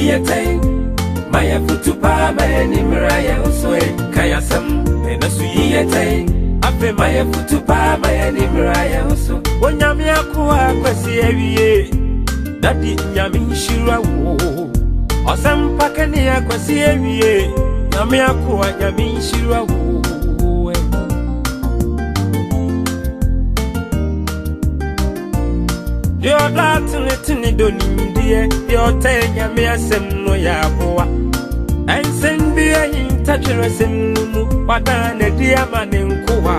Yi yɛ tɛn, ma yɛ futu paa, ma yɛ nimra yɛ ho so e, ka yɛ asɛm, ɛna so yi yɛ tɛn. Afei ma yɛ futu paa, ma yɛ nimra yɛ ho so. Onyame akoa kwasi awie, dadi nyame nhyira wo. Ɔsɛmpa kɛne akwasi awie, nyame akoa nyame nhyira wo. Deɛ ɔdɔ atenetene dɔ nimdeɛ, deɛ ɔtɛn nyame asɛm no yɛ aboa. Ɛnsɛm bi ahinta twerɛsɛm no mu, wadan n'adi ama ne nkoa.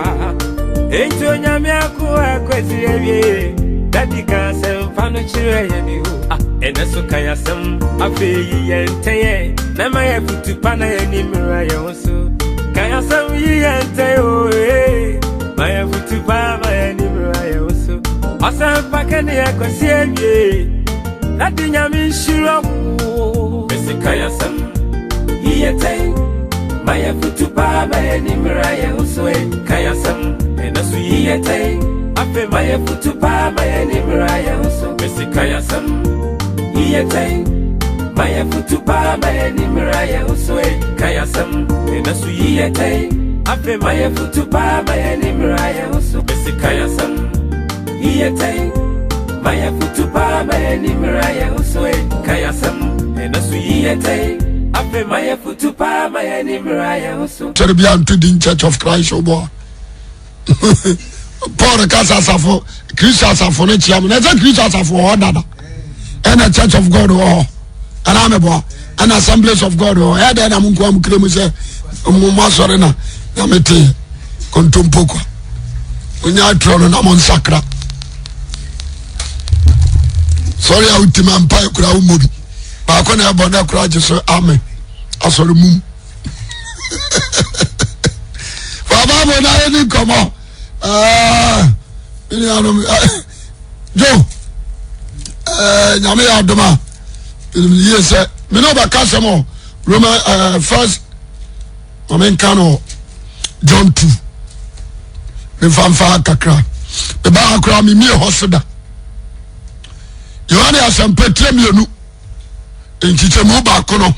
Enti onyame akoa akwasi awie, dadi ka asɛmpa no kyerɛ yɛ bi o. Ah, ɛnɛ so ka yɛ asɛm, afei yi yɛn ntɛn na ma yɛ futu pa na yɛ nimra yɛn ho so. Ka yɛ asɛm yi yɛn ntɛn o, ee. Ma yɛ futu pa ma yɛ nimra yɛn ho so. Ɔsɛmpa kɛne akwasi awie, dadi nyame nhyira wo. Mesi ka yɛ asɛm, yi yɛ tɛn, ma yɛ futu pa ma yɛ nimra yɛn ho so e. Ka yɛ asɛm, ɛnɛ so yi yɛ tɛn, afei ma yɛ futu pa ma yɛ nimra yɛn ho so. Mesi ka yɛ asɛm, yi yɛ tɛn, ma yɛ futu pa ma yɛ nimra yɛn ho so e. Ka yɛ asɛm, ɛnɛ so yi yɛ tɛn, afei ma yɛ futu pa ma yɛ nimra yɛn ho so. Mesi ka yɛ asɛm, yi yɛ tɛn, ma yɛ futu pa ma yɛ nimra yɛn ho so e. Ka yɛ asɛm, ɛnɛ so yi yɛ tɛn, afei ma yɛ futu pa ma yɛ nimra yɛn ho so. Kyɛrɛ bi anto din Church of Christ ɔbɔ Paul kasa asafo Kristo asafo no kyia mu na ɛsɛ Kristo asafo wɔ hɔ dada ɛna Church of God wɔ hɔ ɛna ameboa ɛna Assemblies of God wɔ hɔ ɛyɛ dɛ na mo nkoa mo kiri mu sɛ mo mo asɔre na nyame te kontompo kwa onya atorɔ no na mo nsakra sɔre a wotumi ampa ekura wo mmɔ bi baako na ɛbɔ na ekura gye so amen asɔre mum. Baba mo na yɛ ni nkɔmɔ ɛɛ nuanom jo ɛɛ nyame yɛ adom a yie sɛ me ne ɔbɛka sɛm ɔ Roman ɛɛ first maame nka no John 2 mefa kakra mebaa koraa memie hɔ so da Yohane asɛmpa tire mmienu nkyekyɛmu baako no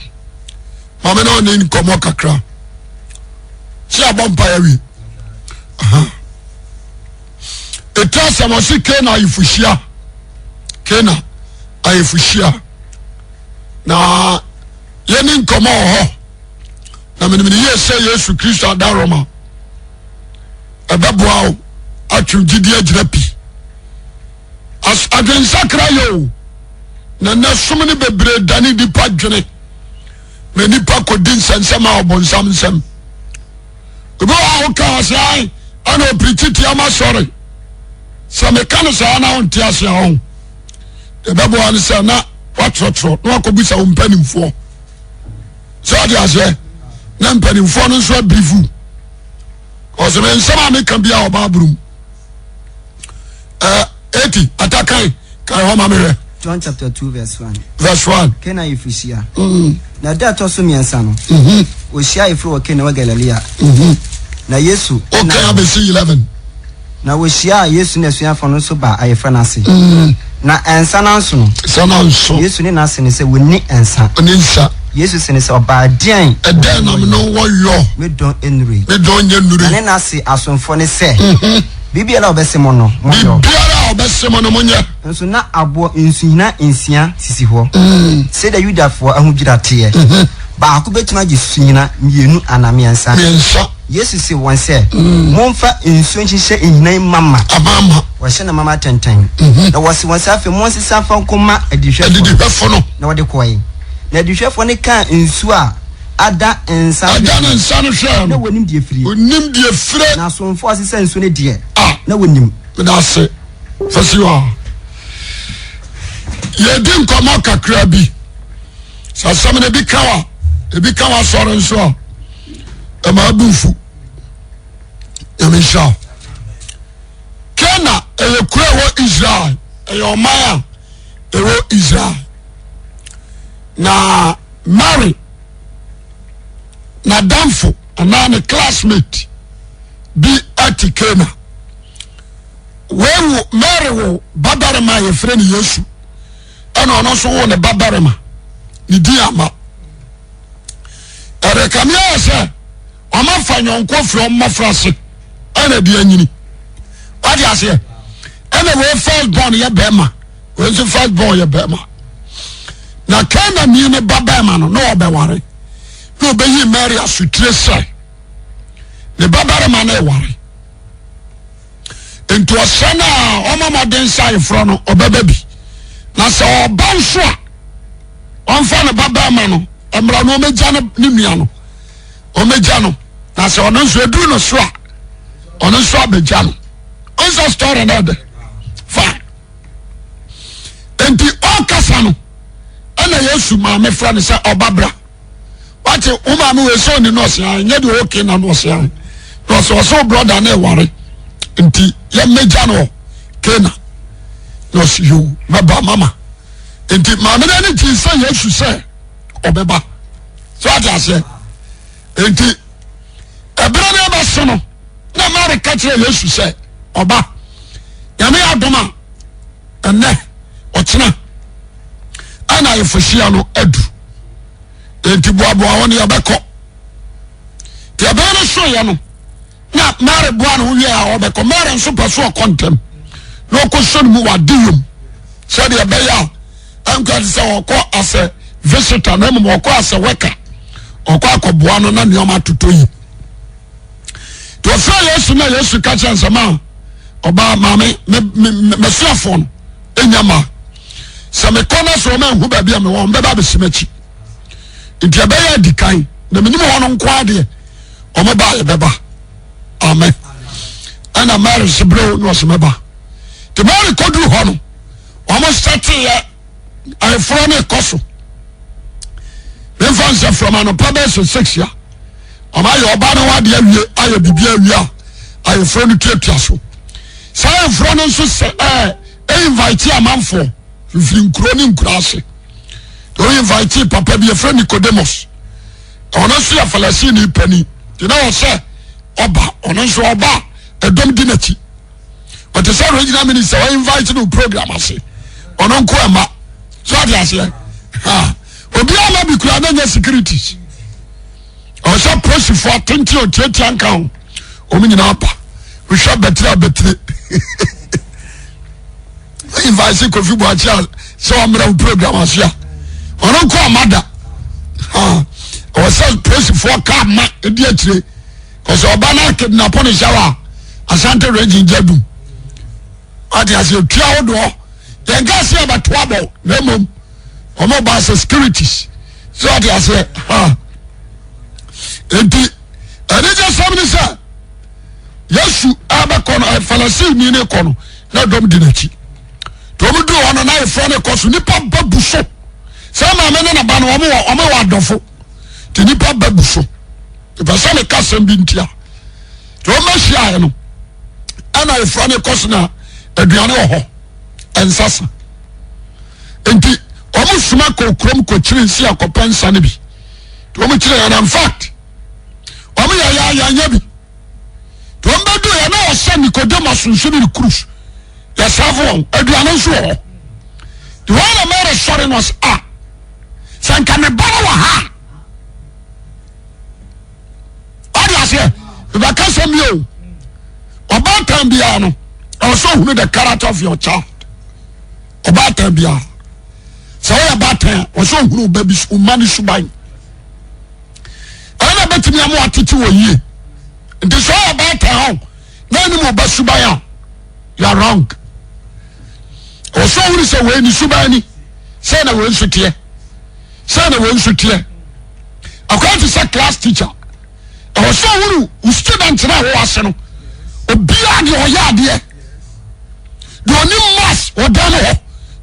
maame na ɔne nkɔmɔ kakra sɛ abɔ mpa yɛ wie ɛti asɛm ɔse kana ayefohyia kana ayefohyia na yɛne nkɔmɔ wɔ hɔ na menim ne yie sɛ Yesu Kristo adaroma ɛbɛboa wo atwe gyidi agyina pi adwensakra yɛ o na nɛ som no bebree dane nipa dwene na nipa kɔdi nsɛnsɛm a ɔbɔnsam nsɛm obi wɔ a woka ase ae ɛna ɔpirikyi tia ma sɔre sɛ meka no saa na wonte ase a ɔho ɛbɛboa no sɛ na woatwerɛtwerɛ na wakɔbusa wo mpanimfoɔ sɛ ɔde aseɛ na mpanimfoɔ no nso abirifu ɔsɛ me nsɛm a meka bia wɔ Bible mu eti atakan kan hɔ ma mehwɛ. John chapter 2 verse 1. Verse 1. Kana ayeforɔhyia. Mm. Na da ɛtɔ so mmiɛnsa no, mm-hmm. wɔhyia ayeforɔ wɔ Kana wɔ Galilea. Mm-hmm. Na Yesu. Okay, abɛsi 11. Na wɔhyiaa Yesu ne asuafoɔ no nso baa ayeforɔ no ase. Mm. Na nsa no anso no. Nsa no anso. Yesu ne n'ase ne sɛ wɔnni nsa. Wɔnni nsa. Yesu se ne sɛ ɔbaa deɛn. Ɛdɛn na me ne wo wɔ yɔ? Me dɔn nnurui. Me dɔn nyɛ nnurui. Na ne n'ase asomfoɔ ne sɛ. Mhm. Biribiara a ɔbɛse mo no, monyɔ. Biribiara a ɔbɛse mo no, monyɛ. Nso na aboɔ nsuhina nsia sisi hɔ, mm. sɛdeɛ Yudafoɔ ahodwira teɛ. Mhm. Baako bɛtumi agye suhina mmienu anaa mmiɛnsa. Mmiɛnsa. Yesu see wɔn sɛ, Momfa nsuo nhyehyɛ nhina yi mama. Amaama. Wɔhyɛ no mama tɛntɛn. Mhm. Na wɔse wɔn sɛ, Afei monsesa mfa nkɔma adidihwɛfoɔ no. Na wɔde kɔe. Na adihwɛfoɔ no kaa nsuo a ada nsa no Ada ne nsa no hwɛɛ Na no. wɔnim deɛ fire. Onim deɛ fire. Na asomfoɔ a wɔsesa nsuo no deɛ, Ah. na wɔnim. Meda ase. Fasi hɔ a. Yɛdi nkɔmmɔ kakra bi. Sɛ asɛm no ebi ka wa, ebi ka wa sɔre nso a, ɛma abu nfu. Nyame nhyira wo. Kana ɛyɛ kuro ɛwɔ Israel, ɛyɛ ɔman a ɛwɔ Israel. Na Mary n'adamfo anaa ne classmate bi ɛte Kana. Wei wo Mary wo babarima a yɛfrɛ no Yesu ɛna ɔno nso wo ne babarima. Ne din ama. Ɛrekame ayɛ sɛ ɔma fa nyɔnko firi ɔmmɔfra ase ɛna de anyini. Wate aseɛ? Ɛna wei first born yɛ bɛrima, wei nso first born yɛ bɛrima. Na Kanani ne ba bɛrima no na ɔbɛware na ɔbɛyi Mary asotire sɛ ne ba barima no ɛware. Nti ɔsɛ no a ɔma mmɔden sɛ ayeforɔ no ɔbɛba bi. Na sɛ ɔba nso a ɔmfa ne ba bɛrima no mmra na ɔmɛgya ne nua no ɔmɛgya no na sɛ ɔno nso ɛduru no so a ɔno nso abɛgya no. Ɔnsɛ story no ɛdɛ fine. Nti ɔkasa no ɛna Yesu maame frɛ no sɛ ɔba bra. Wate wo maame wei sɛ ɔni nɔɔse a nyɛ deɛ ɔke na nɔɔse a na ɔsɛ ɔsɛ wo brɔda no ɛware nti yɛmmɛgya no Kena na ɔsɛ yo mɛba mama. Nti maame no ani gyee sɛ Yesu sɛ ɔbɛba so ate aseɛ. Nti ɛberɛ no ɛbɛso no na Mary ka kyerɛ Yesu sɛ ɔba Nyame adom a ɛnɛ ɔkyena ɛna ayefɔhyia no adu nti boaboa hɔ no yɛbɛkɔ. Nti ɛbɛn no soeɛ no na Mary boa ne ho wie a ɔbɛkɔ. Mary nso pɛ so ɔkɔ ntɛm na ɔkɔsɔ ne mu wade yom sɛdeɛ ɛbɛyɛ a ɛnkɔ te sɛ ɔkɔ asɛ visitor na mmom ɔkɔ asɛ worker, ɔkɔ akɔboa no na nneɛma atotɔ yi. Nti ɔfrɛ Yesu na Yesu ka kyerɛ nsɛm a ɔbaa maame masuafoɔ no ɛnya ma sɛ mekɔ no sɛ ɔma nhu baabi a mewɔ ɔmbɛba abɛsi m'akyi nti ɛbɛyɛ adi kan na menim hɔ no nko adeɛ ɔmo ba yɛbɛba. Amen. Ɛna Mary sɛ berɛ na ɔsɛ mɛba. Nti Mary kɔduru hɔ no ɔmo sɛteeɛ ayeforɔ no kɔ so. Memfa nsɛ from anɔpa bɛyɛ sɛ six a ɔmo ayɛ ɔba no ho adeɛ awie ayɛ biribi awie a ayeforɔ no tuatua so. Saa ayeforɔ no nso sɛ ɛɛ invite amanfoɔ fifiri nkuro ne nkuro ase. Wɔn invite papa bi yɛfrɛ Nicodemus. Ɔno nso yɛ Falasini panin. Nti na ɔsɛ ɔba ɔno nso ɔba ɛdɔm di n'akyi. Ɔte sɛ regional minister ɔ invite no program ase ɔno nko ɛma so ɔte aseɛ ha obiara ma bi kura na nya securities ɔsɛ polisifoɔ atenten otiatia nka ho wɔn nyinaa ba wohwɛ abɛtire abɛtire invite Kofi Boakye a sɛ ɔmmerɛ wo program ase a ɔno nko ɔma da ha ɔsɛ polisifoɔ kaa ma edi akyire. Kɔsɛ ɔba no akidnapo ne hyɛw a Asante region gya dum. Wate ase otua ahodoɔ yɛn ka se yɛbɛto abɔ na mmom wɔn ba sɛ securities so wate aseɛ ha enti anigye sɛm ne sɛ Yesu abɛkɔ no Falasini ne kɔ no na dɔm di n'akyi nti wɔn duru hɔ no na ayeforo no kɔ so nipa ba bu so sɛ maame ne ne ba no wɔn wɔ wɔn wɔ adɔfo nti nipa ba bu so. Mepɛ sɛ meka asɛm bi ntia. Nti wɔmɛhyiaeɛ no ɛna ayefra no kɔ so na aduane wɔ hɔ ɛnsa sa. Nti wɔn soma kɔ kurom kɔkyiri nsi akɔpɛ nsa no bi. Nti wɔn kyerɛ yɛn in fact wɔn yɛ yɛ yɛnyɛ bi. Nti wɔn bɛdu yɛ na wɔsɛ Nicodemus nso ne ne kurus yɛsafo wɔn aduane nso wɔ hɔ. Nti wɔn na Mary sɔre no ɔsɛ a sɛ nka me ba no wɔ ha a ɔde aseɛ bɛka sɛm bi o ɔbaatan biara no ɛwɔ sɛ ohunu the character of your child ɔbaatan biara sɛ ɔyɛ baatan a ɔsɛ ohunu ɔba bi ɔma ne suban ɛna bɛtumi ama watete wɔ yie nti sɛ ɔyɛ baatan hɔ na anim ɔba suban a you are wrong ɔsɛ ohunu sɛ wei ne suban ni sɛ na wei nso teɛ sɛ na wei nso teɛ akɔyɛ te sɛ class teacher ɛwɔ sɛ ɔhunu wo student no a wɔwɔ ase no obiara deɛ ɔyɛ adeɛ deɛ ɔnim maths ɔdan mu hɔ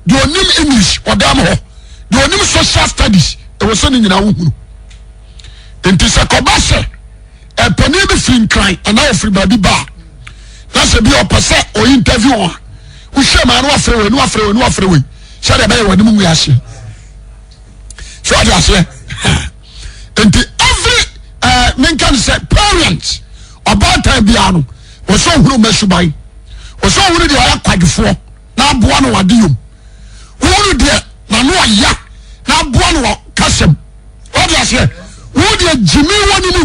deɛ ɔnim English ɔdan mu hɔ deɛ ɔnim social studies ɛwɔ sɛ ne nyinaa wohunu nti sɛ kɔba sɛ ɛpanin bi firi nkran anaa ɔfiri baabi ba a na sɛ bi ɔpɛ sɛ ɔyɛ interview a wohwɛ maa no wafrɛ wei no wafrɛ wei no wafrɛ wei sɛdeɛ ɛbɛyɛ wɔn anim nwi aseɛ so ɔde aseɛ nti every ɛɛ eh, menka no sɛ parent ɔbaatan biara no wɔsɛ ohunu mma suban wɔsɛ ohunu deɛ ɔyɛ kwadwofoɔ na aboa no wade yom ohunu deɛ n'ano ɔya na aboa no wɔ. kasɛm wode aseɛ wodeɛ gyimi wɔ ne mu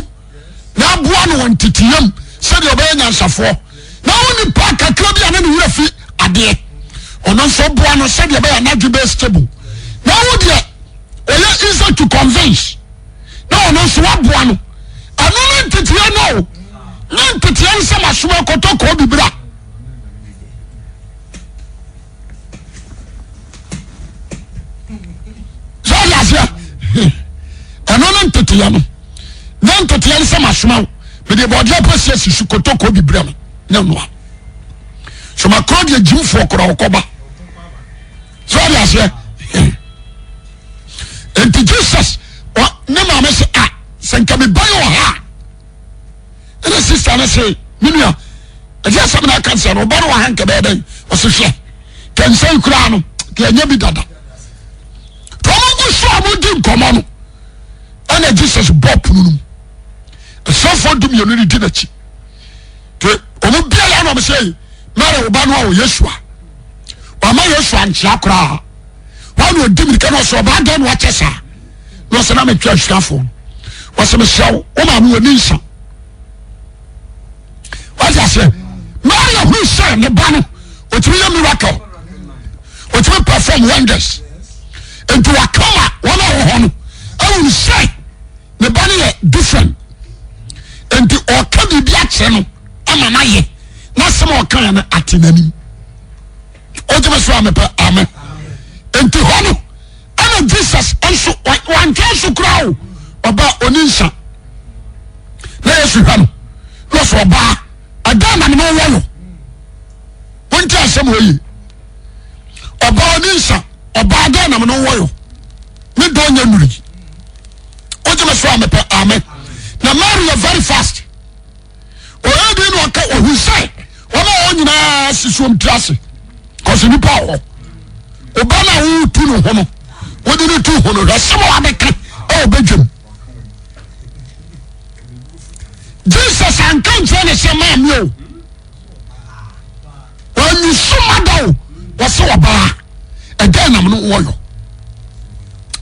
na aboa no wɔ nteteyam sɛdeɛ ɔbɛyɛ nyansafoɔ na wo nipa kakra bi a ne ne werɛ fi adeɛ ɔno nso boa no sɛdeɛ ɛbɛyɛ anadwo bɛyɛ stable na wo deɛ ɔyɛ easy to convince na ɔno nso waboa no ɛno ne nteteɛ no o ne nteteɛ no sɛ masom akɔtɔ kɔɔ bibira sɛ ɔde aseɛ ɛno ne nteteɛ no ne nteteɛ no sɛ masoma wo mede bɔdeɛ pɛ si asi so kotoko bi brɛ me ne noa so makorɔ deɛ gyimfoɔ korɔ wokɔba sɛ ɔde aseɛ nti Jesus ne maame sɛ a sɛ nka meba yɛ ɔha a ɛna sista no se me nua ɛdeɛ asɛm na aka sɛ no ɔba no wɔ ha nka bɛyɛ dɛn ɔse hwɛ kɛnsɛn koraa no kɛnyɛ bi dada tɔm gu so a wɔdi nkɔmmɔ no ɛna Jesus bɔ pono no mu asuafoɔ dumienu no di n'akyi te wɔn bia yɛ anam sɛ Mary ɔba no a ɔyɛ Yesu a wama Yesu ankyea koraa wɔn na ɔdi mirika na ɔsɛ ɔbaa dɛn na wakyɛ saa na ɔsɛ na metwa asuafoɔ no wɔsɛ mesrɛ wo wo maame wɔ ne nsa wate aseɛ Mary ahuru sɛ ne ba no ɔtumi yɛ miracle ɔtumi perform wonders nti wakama wɔn a wɔ hɔ no ahuru sɛ ne ba no yɛ different nti ɔka biribi akyerɛ no ama no ayɛ na asɛm a ɔka yɛ no ate n'anim wogyeme so a mepɛ amen nti hɔ no ɛna Jesus nso wantwɛn so koraa o ɔba ɔni nsa na Yesu hwɛ no na ɔsɛ ɔbaa ɛdan na mene wɔ no wonti asɛm wɔ yi ɔbaa ɔni nsa ɔbaa dɛn na mene wɔ yɔ ne dɔn nyɛ nuri wogyeme so a mepɛ amen na Mary yɛ very fast ɔyɛ bi na ɔka ɔhu sɛ wɔn a wɔn nyinaa sisi wɔn ti ase kɔsi nipa wɔ hɔ ɔba no a wotu ne ho no wode ne tu ho no hwɛ sɛm a wabɛka ɛwɔ bɛdwam Jesus anka nkyerɛ ne sɛ maame o wɔanyusu mada o wɔsɛ ɔbaa ɛdɛn nam no wɔyɔ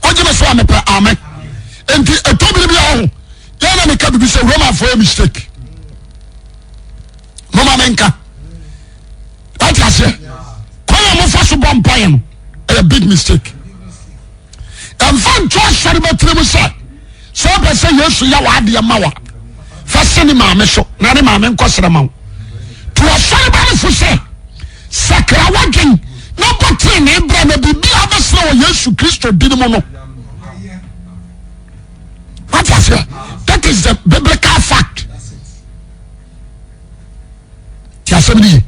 wogye me so a mepɛ amen nti ɛtɔ bere bi a ho yɛn na meka bibi sɛ romanfoɔ yɛ mistake moma menka wate aseɛ kwan a mofa so bɔ mpaeɛ no ɛyɛ big mistake ɛmfa nto asɔre bɛtena mu sɛ sɛ wopɛ sɛ yesu yɛ w'adeɛ ma wa fa se ne maame so na ne maame nkɔsrɛ ma wo to asɔre ba no fo sɛ sakra w'adwen na bɔ tenenee berɛ na biribiara bɛsrɛ wɔ yesu kristo din mu no wate aseɛ that is the biblical fact ti asɛm no ye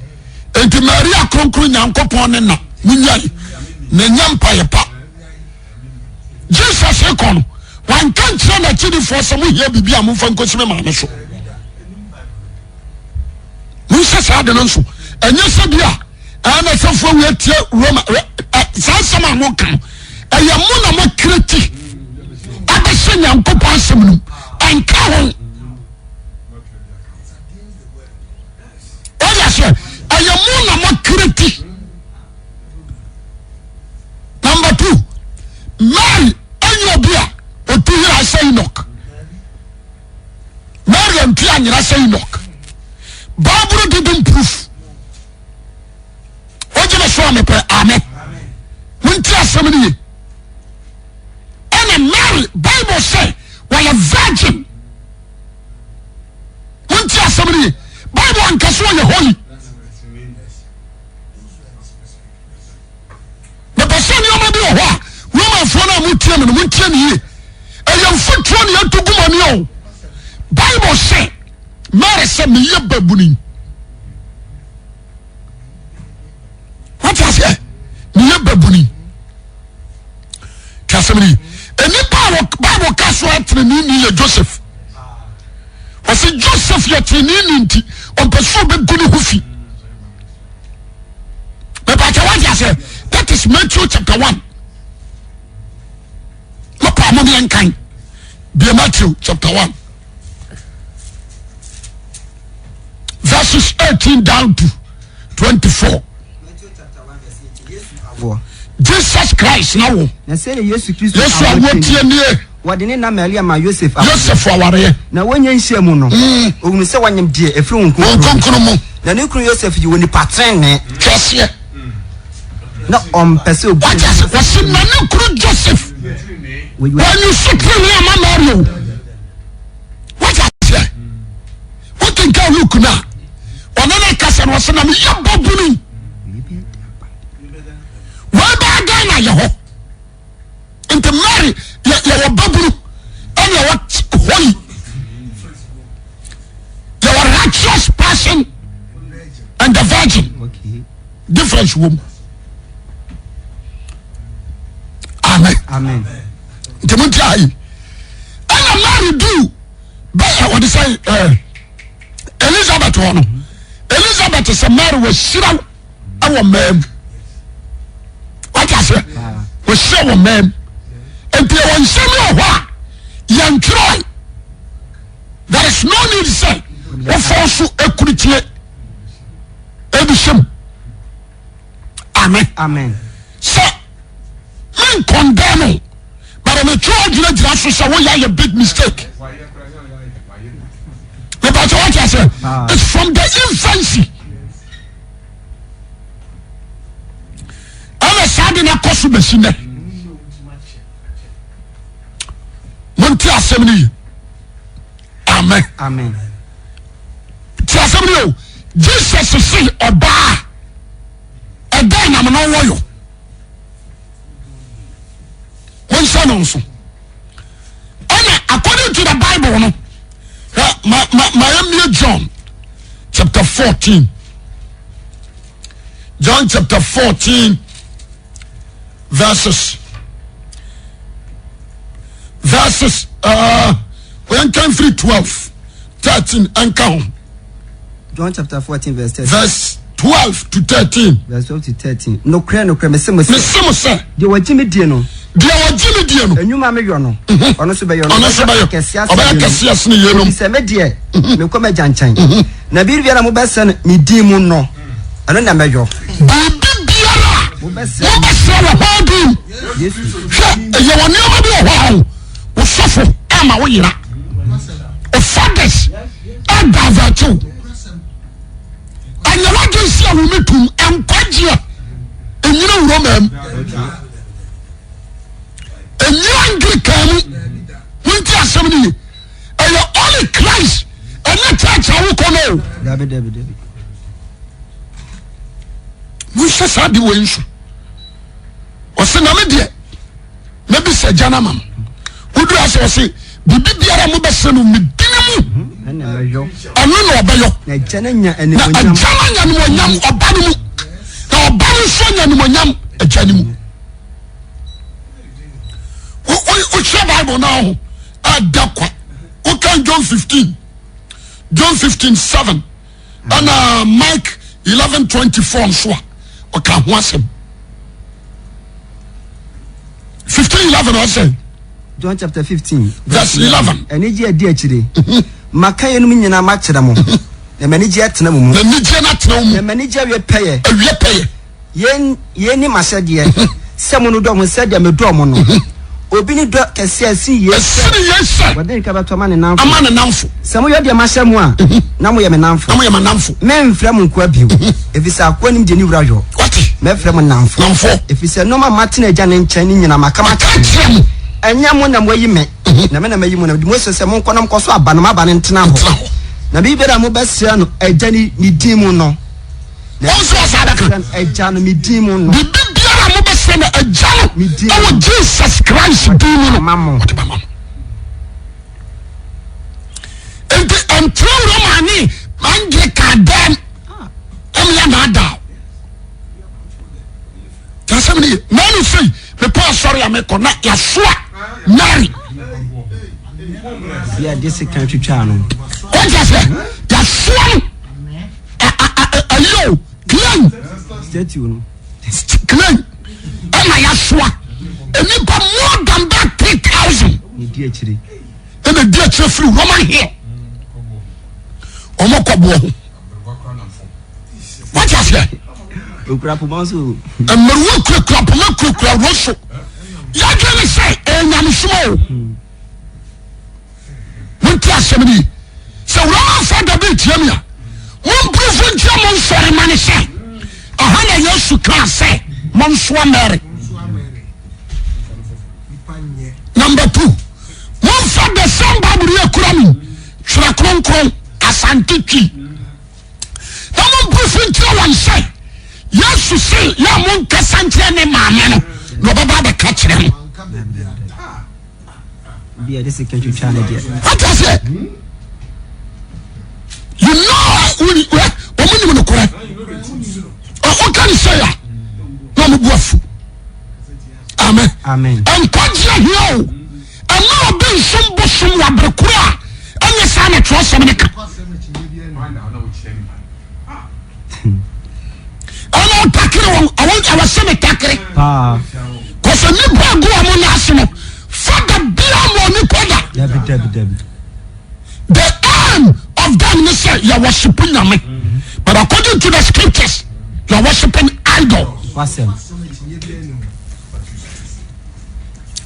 enti maria kronkron nyankopɔn ne na munyai na nya mpaeɛ pa jesus kɔ no wanka nkyerɛ n'akyirifoɔ sɛ mohia biribi a momfa nkɔsi me maame so monhyɛ saa de no nso ɛnyɛ sɛ bi a ɛna sɛfoɔ wi atie roma saa nsɛm a moka no ɛyɛ mo na moakreti abɛhyɛ nyankopɔn asɛm no mu ɛnka ho ɔyɛ sɛ ɛyɛ mo na moakreti number two Mary ɛnyɛ obi a ɔtu yera sɛ Enoch Mary antu anyera sɛ Enoch Bible didn't proof wogyeme so a mepɛ amen monti asɛm no ye ɛna Mary Bible sɛ wɔyɛ virgin monti asɛm no ye Bible anka sɛ ɔyɛ holy mepɛ sɛ nneɛma bi wɔ hɔ a romanfoɔ no a motie me no montie me yie ɛyɛ mfuturo ne yɛto gu mani o Bible sɛ Mary sɛ meyɛ babuni wate aseɛ meyɛ babuni te asɛm no yi nnipa a Bible ka so ateneneni yɛ Joseph wɔsi Joseph yɛ teneneni nti ɔmpɛ sɛ ɔbɛgu ne ho fi mepatɛ wate aseɛ that is Matthew chapter 1 mopaa mo meɛnkan bia Matthew chapter 1 verses 18 down to 24. Jesus Christ na wo. Na sɛdeɛ Yesu Kristo Yesu awoɔ tie nie. Wɔde ne na Maria maa Yosef awareɛ. Yosef awareɛ. Na wɔnnya nhyia mu no, ɔhunuu sɛ wanyem deɛ ɛfiri Honhom Honhom Kronkron Kronkron mu. Na ne kunu Yosef yɛ onipa tenenee. Hwɛ aseɛ. Na ɔmpɛ sɛ obi. Wate ase? Wɔsi na ne kunu Joseph. Wɔnyi so tenenee ama Mary o. Wate aseɛ? Wokenkan Luke no a, ɔne ne kasa no ɔsɛ na meyɛ bɔbunu. Wei bɛyɛ dɛn na yɛ hɔ? Nti Mary yɛ yɛwɔ babunu ɛna yɛwɔ holy yɛwɔ righteous person and the virgin difference wɔ mu. Amen. Amen. Nti mo nti ayi ɛna Mary du bɛyɛ wɔde sɛ ɛɛ Elizabeth hɔ no Elizabeth sɛ Mary wɔ hyira ɛwɔ mmaa mu wate aseɛ wɔhyira wɔ mmaa mu nti ɛwɔ nsɛm wɔ hɔ a yɛntwerɛ there is no need sɛ wɔfɔn so ekuritie ebi hyɛ mu amen amen sɛ me nkɔndɛn no but metwerɛ gyinagyina so sɛ woyɛ ayɛ big mistake mepatɛ wate aseɛ it's from the infancy ɛna saa de no akɔ so bɛsi nɛ monte asɛm no yi amen amen te asɛm no yi o jesus se ɔbaa ɛdɛn nam no wɔyɔ monhyɛ no nso ɛna according to the bible no ma ma ma yɛmmie john chapter 14 john chapter 14 verses verses uh, yɛnka mfiri 12 13 ɛnka ho John chapter 14 verse 13. Verse 12 to 13. Verse 12 to 13. Nokorɛ nokorɛ mese mo sɛ. Mese mo sɛ. Deɛ wɔgye me die no. Deɛ wɔgye me die no. Enyuma me yɔ no. Mhm. Ɔno nso bɛyɔ no. Ɔno nso bɛyɔ. Ɔbɛyɛ kɛseɛ asene yeinom. Efisɛ me deɛ mhm. mekɔ m'agya nkyɛn. Mhm. Na biribiara mobɛsɛ no me din mu no, ɛno na mɛyɔ. Biribi biara mobɛsrɛ wɔ hɔ din. Hwɛ ɛyɛ wɔ nneɛma bi wɔ hɔ a wosɔfo ama wo yera. O fathers ɛdavɛte wo ɛnyɛ wadwen si a wɔn tum nkwagyeɛ ɛnyina wuro maa mu ɛnyina Anglican mu wonti asɛm no ye ɛyɛ only Christ ɛnyɛ church a wokɔ no o monhyɛ saa de wei nso ɔse na me deɛ mɛbisa agya no ama mo woduru ase ɔse biribi biara mobɛsrɛ no me dini mu ɛno na ɔbɛyɔ na agya no anya animonyam ɔba no mu na ɔba no nso anya animonyam agya no mu wohwɛ bible no ho ɛda kwa wokan John 15 John 15 7 ɛna Mike 11 24 nso a ɔka ho asɛm 15 11 ɔsɛ. John chapter 15 verse 11. Anigye adi akyire. Mhm. Maka yɛnom nyinaa makyerɛ mo. Mhm. Na m'anigye atena mo mu. Na anigye no atena wo mu. Na m'anigye awie pɛyɛ. Awie pɛyɛ. Yei yei ne m'ahyɛdeɛ, sɛ monnodɔ mo sɛdeɛ medɔɔ mo no. Obi nni dɔ kɛseɛ sen yei sɛ Ɛsene yei sɛ wɔde ne kra bɛto ama ne nnamfo. ama ne nnamfo. Sɛ moyɛ deɛ mahyɛ mo a, na moyɛ me nnamfo. Na moyɛ m'annamfo. Meremfrɛ mo nkoa bio, ɛfiri sɛ akoa nnim deɛ ne wura yɔ. Wate? Mɛfrɛ mo nnamfo. Nnamfo. Ɛfiri sɛ nnoɔma a matena Agya no nkyɛn no nyinaa maka Maka makyerɛ mo. akyerɛ mo. Ɛnyɛ mo na moayi me, na me na mayi mo, na mede mo asi hɔ sɛ monkɔ na monkɔso aba, na mo aba no ntena hɔ. Ntena hɔ. Na biribiara a mobɛsrɛ no Agya no ne din mu no, Wɔn nso wɔsan bɛka. Agya no me din mu no. Biribi biara a mobɛsrɛ no Agya no ɛwɔ Jesus Christ din mu no, ɔde bɛma mo. Nti ɛnkyerɛ Roma ne Anglican dɛm ɛmu yɛ naadaa. Yasɛm ne ye. Naanu sei mepɛ asɔre a mekɔ na yasoa Mary. Yɛ de sekan twitwa no. Wɔn ti aseɛ yasoa no. Ayi o clean. Statue no. Clean ɛna yasoa nnipa more than that 3,000. Ne di akyire. Ɛna di akyire firi Roman hill. Wɔn kɔ boɔ ho. Wɔn ti aseɛ. Okura poma nso. Mmerewa kurakura poma kurakura roso. Yɛadwene ne sɛ ɛyɛ nyamesom o. Monte asɛm no yi. Sɛ Roman fada bi retia mi a, momprofo nkyerɛ mo nsɔre ma no sɛ ɛha na Yesu kaa sɛ monsoa Mary. Number two, momfa the same Bible yɛ kura mi, Twerɛ Kronkron, Asante Twi. Na momprofo nkyerɛ wɔn sɛ Yesu se yɛ a monkasa nkyerɛ ne maame no na ɔbɛba abɛka kyerɛ mo. Bi a yɛde sika twitwa ne deɛ. Wate aseɛ? You know wɔn nim nokorɛ. Ɔka ne sɛ ya na wɔn bu afu. Amen. Amen. Nkwagye ahia o. Ɛma obi nsom bosom wɔ abere koro a ɛnyɛ saa na twerɛsɛm no ka. Ɛna ɔtakere wɔn ɛwɔ ɛwɔ sɛ ne takere. Kɔsɛ nipa gu wɔn nan ase no fada bia ma onipa da. Dabi dabi dabi. The aim of them ne sɛ yɛ worship nyame but according to the scriptures you are worshiping idol. Wasɛm.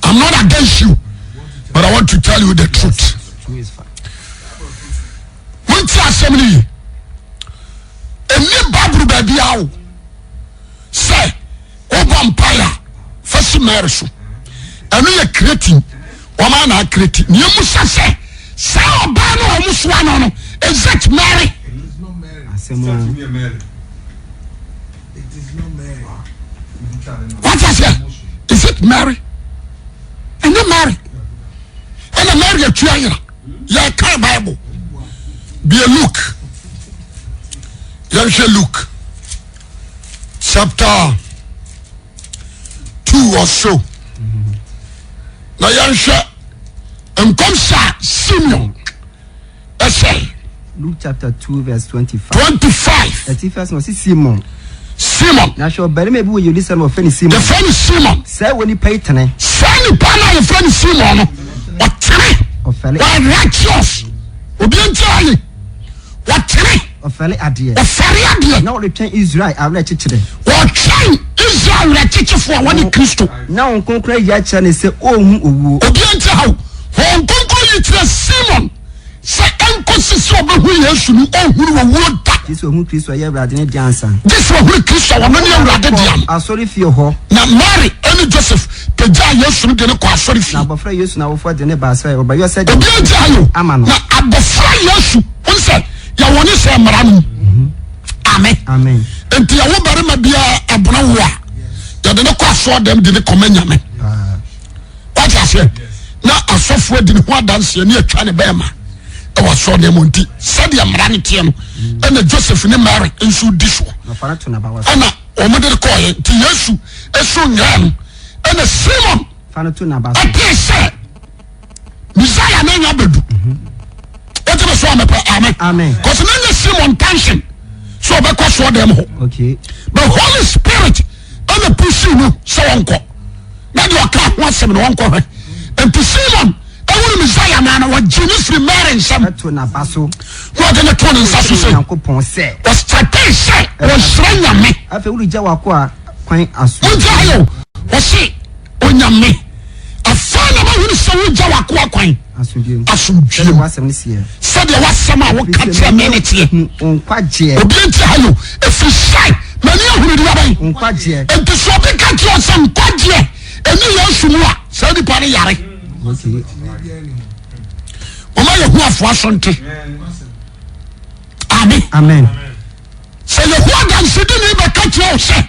I'm not against you but I want to tell you the truth. Wọ́n ti asɛm ni yìí. Ɛnni Bible baabi a o sɛ wobɔ mpaeɛ a fa si Mary so. Ɛno yɛ creating wɔn a na akreti. Nea emu sɛ sɛ saa ɔbaa no a wɔn soa no no is it Mary? Wate aseɛ? Is it Mary? Ɛnyɛ Mary. Ɛna Mary atu ayera. Yɛka Bible. Bie Luke. Yɛnhwɛ Luke chapter 2 or so. Na yɛnhwɛ nkɔmhyɛ a Simeon ɛhyɛe. Luke chapter 2 verse 25. 25. Ɛti fɛ sɛ ɔsi Simon. Simon. Na hwɛ ɔbarima bi wɔ Yerusalem ɔfɛ ne Simon. Yɛfrɛ no Simon. Sɛ wɔ nipa yi tene. Saa nipa no a yɛfrɛ no Simon no ɔtene. Ɔfɛle. Ɔyɛ righteous. Obi nti ayi. Ɔtene. Ɔfɛre adeɛ. Ɔfɛre adeɛ. Na ɔretwɛn Israel awerɛkyekyerɛ. Ɔretwɛn Israel awerɛkyekyefoɔ a wɔne Kristo. Na Honhom Kronkron ayi akyerɛ no sɛ ɔrenhu owuo. Obiara nti ha o. Honhom Kronkron yi kyerɛ Simon sɛ ɛnkɔsi sɛ ɔbɛhu Yesu no, ɔnhunu owuo da. Gye sɛ ɔhu Kristo a ɔyɛ Awurade no deɛ ansa. Gye sɛ ɔhunu Kristo a ɔno ne Awurade deɛ no. Asɔrefie hɔ. Na Mary ne Joseph pagyaa Yesu no de no kɔɔ asɔrefie. Na abɔfra Yesu n'awofoɔ de no baa sɛ wɔbɛyɔ sɛdeɛ Obiara nti ha yo. ama no. Na abɔfra Yesu, wohu sɛ yɛwɔ ne sɛ mmara no mu. Amen. Amen. Nti yɛwo barima biara ɛbono wo a, yɛde no kɔ asɔɔdɛm de ne kɔma Nyame. Wate aseɛ? Na asɔfoɔ di ne ho adanseɛ ne atwa ne bɛrima ɛwɔ asɔɔdɛm mu nti sɛdeɛ mmara no teɛ no ɛna Joseph ne Mary nso di soɔ. Ɛna wɔn de kɔɔyɛ nti Yesu esu nyɛ no ɛna Simon ɛtee sɛ Messiah na nya bɛdu wote me so amepɛ amen cause na nyɛ Simon tension so ɔbɛkɔ soɔ dɛm hɔ the Holy Spirit ɛna pusi no sɛ wɔnkɔ na deɛ ɔka ho asɛm no wɔnkɔ hwɛ nti Simon ɛwuru Messiah naa no wɔgye ne firi Mary nsam na ɔde ne to ne nsa so sɛ ɔsate sɛ ɔhyerɛ Nyame afei woregya w'akoa kwan aso wogya yɛ ɔse Onyame, afei na mahunu sɛ wogya w'akoa kwan asomdwoeɛ mu. Asomdwoeɛ mu. W'asɛm no seɛ. Sɛdeɛ w'asɛm a woka kyerɛ me no teɛ. Hu wo nkwagyeɛ. Obi nti ha yo, ɛfiri sɛ m'ani ahunu deɛ bɛn. Wo nkwagyeɛ. Enti sɛ obi ka kyerɛ sɛ nkwagyeɛ ɛni Yesu mu a, saa nipa no yare. Okay. Wɔma yɛhu afoa so nte. Amen. Amen. Sɛ Yehowa dansedini bɛka kyerɛ wo sɛ.